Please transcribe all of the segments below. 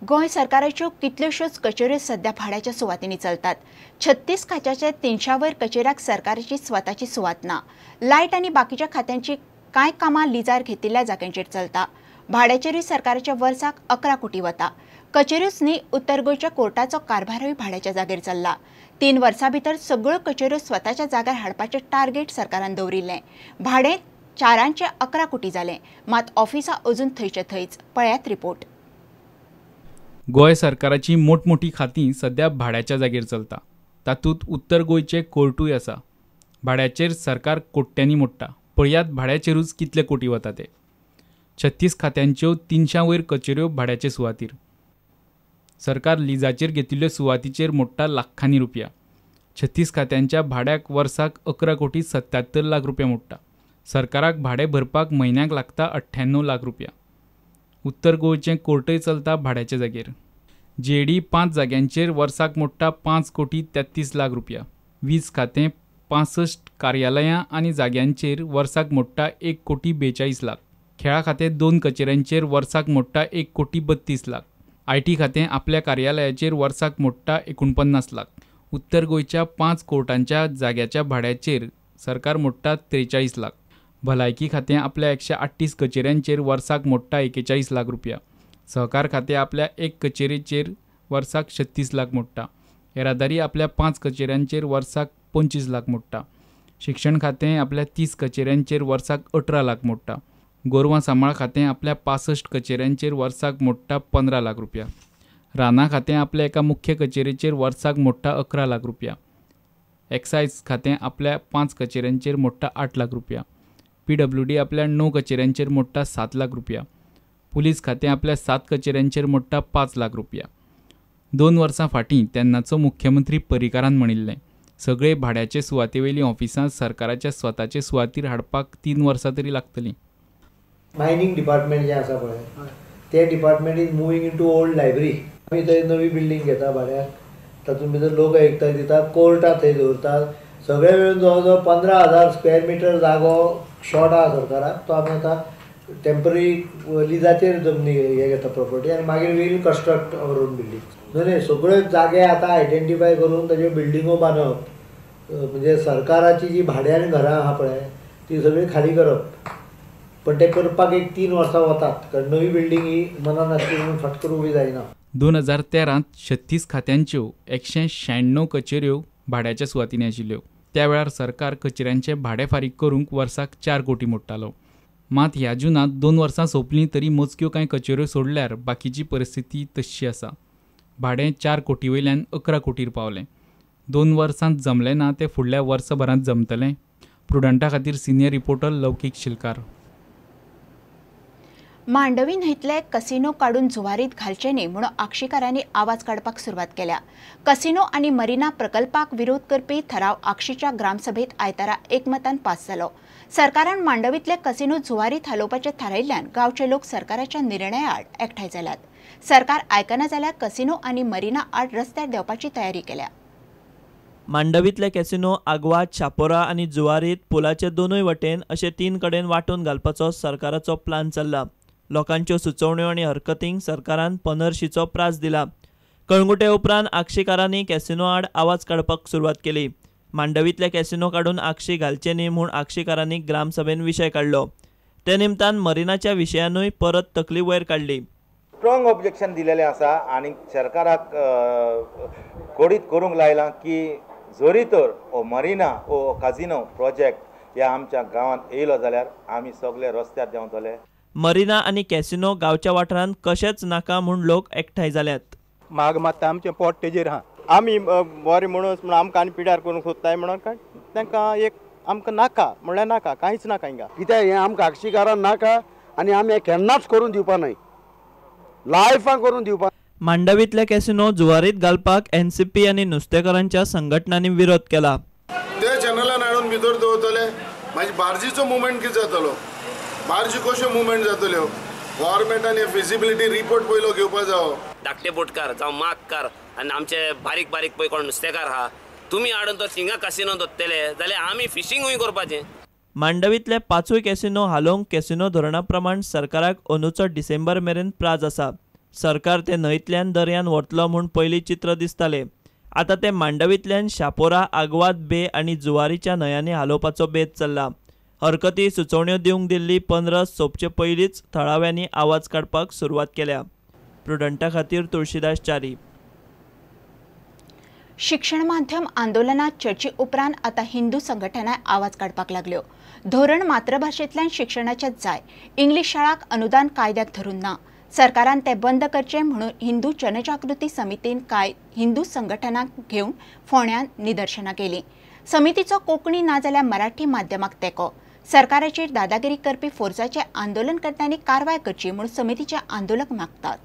गोंय सरकाराच्यो कितल्योश्योच कचेऱ्यो सध्या भाड्याच्या सुवातींनी चलतात. 36 खात्याच्या 300 वयर कचेऱ्याक सरकाराची स्वताची सुवात ना. लायट आनी बाकीच्या खात्यांची कांय कामां लिजार घेतिल्ल्या जाग्यांचेर चलता. भाड्याचेरूय सरकाराच्या वर्साक 11 कोटी वता. कचेऱ्योच न्ही, उत्तर गोंयच्या कोर्टाचो कारभारूय भाड्याच्या जागेर चल्ला. 3 वर्सां भितर सगळ्यो कचेऱ्यो स्वताच्या जाग्यार हाडपाचें टार्गेट सरकारान दवरिल्लें. भाडें 4 11 कोटी जालें, मात ऑफिसां अजून थंयचे थंयच. पळयात रिपोर्ट. गोंय सरकाराची मोठमोठी खातीं सध्या भाड्याच्या जागेर चलता. तातूंत उत्तर गोंयचें कोर्टूय आसा. भाड्याचेर सरकार कोट्यांनी मोडटा. पळयात भाड्याचेरूच कितले कोटी वता ते. 36 खात्यांच्यो 300 वयर कचेऱ्यो भाड्याचे सुवातीर. सरकार लिजाचेर घेतिल्ल्यो सुवातीचेर मोडटा लाखांनी रुपया. 36 खात्यांच्या भाड्याक वर्साक 11 कोटी 77 लाख रुपया मोडटा. सरकाराक भाडें भरपाक म्हयन्याक लागता 98 लाख रुपया. उत्तर गोंयचें कोर्टय चलता भाड्याच्या जागेर. जेडी 5 जाग्यांचेर वर्साक मोडटा 5 कोटी 33 लाख रुपया. वीज खातें 65 कार्यालयां आनी जाग्यांचेर वर्साक मोडटा 1 कोटी 42 लाख. खेळा खातें 2 कचेऱ्यांचेर वर्साक मोडटा 1 कोटी 32 लाख. IT खातें आपल्या कार्यालयाचेर वर्साक मोडटा 49 लाख. उत्तर गोंयच्या 5 कोर्टांच्या जाग्याच्या भाड्याचेर सरकार मोडटा 43 लाख. भलायकी खातें आपल्या 138 कचेऱ्यांचेर वर्साक मोडटा 41 लाख रुपया. सहकार खातें आपल्या 1 कचेरेचेर वर्साक 36 लाख मोडटा. येरादारी आपल्या 5 कचेऱ्यांचेर वर्साक 25 लाख मोडटा. शिक्षण खातें आपल्या 30 कचेऱ्यांचेर वर्साक 18 लाख मोडटा. गोरवां सांबाळ खातें आपल्या 65 कचेऱ्यांचेर वर्साक मोडटा 15 लाख रुपया. रानां खातें आपल्या एका मुख्य कचेरेचेर वर्साक मोडटा 11 लाख रुपया. एक्सायज खातें आपल्या 5 कचेऱ्यांचेर मोडटा 8 लाख रुपया. PWD आपल्या 9 कचेऱ्यांचेर मोडटा 7 लाख रुपया. पुलीस खातें आपल्या 7 कचेऱ्यांचेर मोडटा 5 लाख रुपया. 2 वर्सां फाटीं तेन्नाचो मुख्यमंत्री पर्रीकारान म्हणिल्लें, सगळे भाड्याचे सुवातेवयलीं ऑफिसां सरकाराच्या स्वताचे सुवातीर हाडपाक 3 वर्सां तरी लागतलीं. मायनींग डिपार्टमेंट जें आसा पळय, तें department is moving into old library. आमी थंय नवी बिल्डींग घेता भाड्याक, तातूंत भितर लोक आयुक्ताक दिता, कोर्टां थंय दवरतात. सगळे मेळून जवळ जवळ 15,000 स्क्वेअर मिटर जागो शॉर्ट आसा सरकाराक. तो आमी आतां टेम्पररी लिजाचेर जमनी हे घेता प्रॉपर्टी आनी मागीर we'll construct our own building. न्हय न्हय, सगळे जागे आतां आयडेंटिफाय करून ताज्यो बिल्डिंगो बांदप, म्हणजे सरकाराची जी भाड्यान घरां आहा पळय ती सगळी खाली करप. पण ते करपाक एक 3 वर्सां वतात, कारण नवी बिल्डींग ही मनान आसली म्हणून फट करून उबी जायना. 2013 36 खात्यांच्यो 196 कचेऱ्यो भाड्याच्या सुवातींनी आशिल्ल्यो. त्या वेळार सरकार कचेऱ्यांचें भाडें फारीक करूंक वर्साक 4 कोटी मोडटालो. मात ह्या जुनांत 2 वर्सां सोंपलीं तरी मोजक्यो कांय कचेऱ्यो सोडल्यार बाकीची परिस्थिती तश्शी आसा. भाडें 4 कोटी वयल्यान 11 कोटीर पावलें. 2 वर्सांत जमलें ना तें फुडल्या वर्सभरांत जमतलें. प्रुडंटा खातीर सिनियर रिपोर्टर लौकीक शिलकार. मांडवी न्हंयतले कसिनो काडून जुवारीत घालचे न्ही म्हणून आक्षीकारांनी आवाज काडपाक सुरवात केल्या. कसिनो आनी मरिना प्रकल्पाक विरोध करपी थराव आक्षीच्या ग्रामसभेत आयतारा एकमतान पास जालो. सरकारान मांडवीतले कसिनो जुवारीत हालोवपाचें थारायिल्ल्यान गांवचे लोक सरकाराच्या निर्णया आड एकठांय जाल्यात. सरकार आयकना जाल्यार कसिनो आनी मरिना आड रस्त्यार देंवपाची तयारी केल्या. मांडवीतले कॅसिनो आगवाद, शापोरा आनी जुवारीत पुलाचे दोनूय वटेन अशे 3 कडेन वांटून घालपाचो सरकाराचो प्लान चल्ला. लोकांच्यो सुचोवण्यो आनी हरकतींक सरकारान पंदरशीचो प्रास दिला. कळंगुटे उपरांत आक्षीकारांनी कॅसिनो आड आवाज काडपाक सुरवात केली. मांडवीतले कॅसिनो काडून आक्षी घालचे न्ही म्हूण आक्षीकारांनी ग्रामसभेन विशय काडलो. ते निमतान मरिनाच्या विशयानूय परत तकली वयर काडली. स्ट्रॉंग ऑब्जेक्शन दिलेलें आसा आनी सरकाराक कोडीत करूंक लायलां की जरी तर हो मरिना हो काजिनो प्रोजेक्ट ह्या आमच्या गांवांत येयलो जाल्यार आमी सगळे रस्त्यार देंवतले. मरिना आनी कॅसिनो गांवच्या वाठारांत कशेंच नाका म्हूण लोक एकठांय जाल्यात. माग मात्ता आमचें पोट तेजेर आहा. आमी बरें म्हणून म्हण आमकां आनी पिड्यार करूंक सोदताय म्हणून तांकां एक आमकां नाका म्हणल्यार नाका, कांयच नाका हिंगा. कित्याक हें आमकां आक्षीकारां नाका आनी आमी हें केन्नाच करून दिवपा न्हय, लायफां करून दिवपा. मांडवीतले कॅसिनो जुवारीत घालपाक एनसीपी आनी नुस्तेकारांच्या संघटनांनी विरोध केला. ते चॅनलान हाडून भितर दवरतले, मागीर बार्जीचो मुवमेंट कितें जातलो, बार्जी कश्यो मुवमेंट जातल्यो, गव्हर्मेंटान फिजिबिलिटी रिपोर्ट पयलो घेवपा जावो. धाकटे बोटकार जावं मागकार आनी आमचे बारीक बारीक पळय कोण नुस्तेकार आहा, तुमी हाडून तो थिंगा कॅसिनो दोत्तले जाल्यार आमी फिशिंगूय करपाचें. मांडवीतले 5 कॅसिनो हालोवंक कॅसिनो धोरणा प्रमाण सरकाराक अंदूचो डिसेंबर मेरेन प्राज आसा. सरकार ते न्हंयतल्यान दर्यान व्हरतलो म्हूण पयलीं चित्र दिसतालें. आतां ते मांडवींतल्यान शापोरा, आगवाद बे आनी जुवारीच्या न्हंयांनी हालोवपाचो बेत चल्ला. हरकती सुचोवण्यो दिवंक दिल्ली 15 सोंपचे पयलींच थळाव्यांनी आवाज काडपाक सुरवात केल्या. प्रुडंटा खातीर तुळशीदास च्यारी. शिक्षण माध्यम आंदोलनात चर्चे उपरांत आतां हिंदू संघटनाय आवाज काडपाक लागल्यो. धोरण मातृभाशेंतल्यान शिक्षणाचें जाय, इंग्लीश शाळांक अनुदान कायद्याक धरून ना, सरकारान तें बंद करचें म्हणून हिंदू जनजागृती समितीन कांय हिंदू संघटनांक घेवन फोंड्यान निदर्शनां केलीं. समितीचो कोंकणी नाजाल्यार मराठी माध्यमाक तेंको, सरकाराचेर दादागिरी करपी फोर्साचे आंदोलनकर्त्यांनी कारवाय करची म्हूण समितीचे आंदोलक मागतात.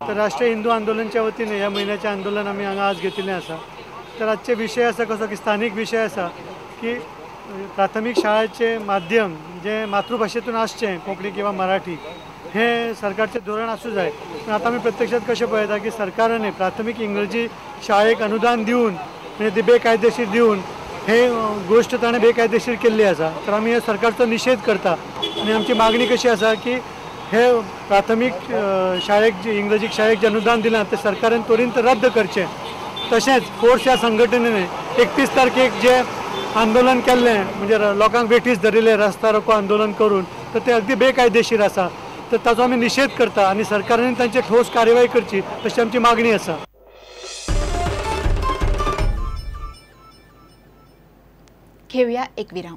तर राष्ट्रीय हिंदू आंदोलनच्या वतीने ह्या म्हयन्याचें आंदोलन आमी हांगा आज घेतिल्लें आसा. तर आजचे विशय आसा कसो की स्थानीक विशय आसा की प्राथमीक शाळेचें माध्यम जें मातृभाशेंतून आसचें, कोंकणी किंवा मराठी, हें सरकारचें धोरण आसूं जाय. पूण आतां आमी प्रत्यक्षात कशें पळयता की सरकारान प्राथमीक इंग्रजी शाळेक अनुदान दिवन, म्हणजे ती बेकायदेशीर दिवन हे गोश्ट ताणें बेकायदेशीर केल्ली आसा. तर आमी हे सरकारचो निशेध करता आनी आमची मागणी कशी आसा की हे प्राथमीक शाळेक, इंग्रजी शाळेक जें अनुदान दिलां तें सरकारान त्वरीत रद्द करचें. तशेंच फोर्स ह्या संघटनेन 31 तारखेक जें आंदोलन केल्लें, म्हणजे लोकांक वेठीस धरिल्लें रस्ता रोको आंदोलन करून, तर तें अगदी बेकायदेशीर आसा. तर ताचो आमी निशेध करता आनी सरकारान तांचेर ठोस कारवाय करची अशी आमची मागणी आसा. घेऊया एक विराम.